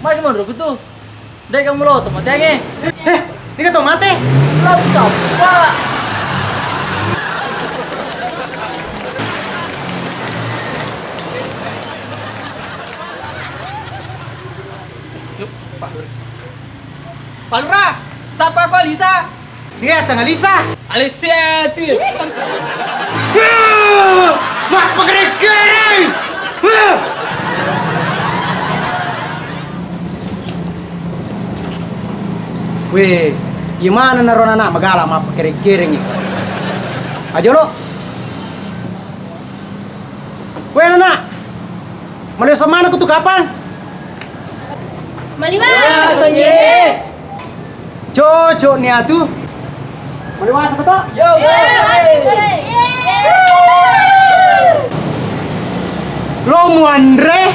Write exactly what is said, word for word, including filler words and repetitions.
Magi monro betul. Dai kamu lo, teman tiange. Eh, ini kan mate. Lah bisa, Pak. Yuk, Pak Lurah. Pak Lurah, sapa ko Alisa? Iya, sang Alisa. Alisa tu. Mappakereng-kereng. Weh, iya mana naro nana magala mappakereng-kereng. Aja lo. Weh, nana. Maliwasa mana kutu kapang? Maliwasa, Jere. Cocok nih atu. Maliwasa betul? Yo, Jere. Lo muanre?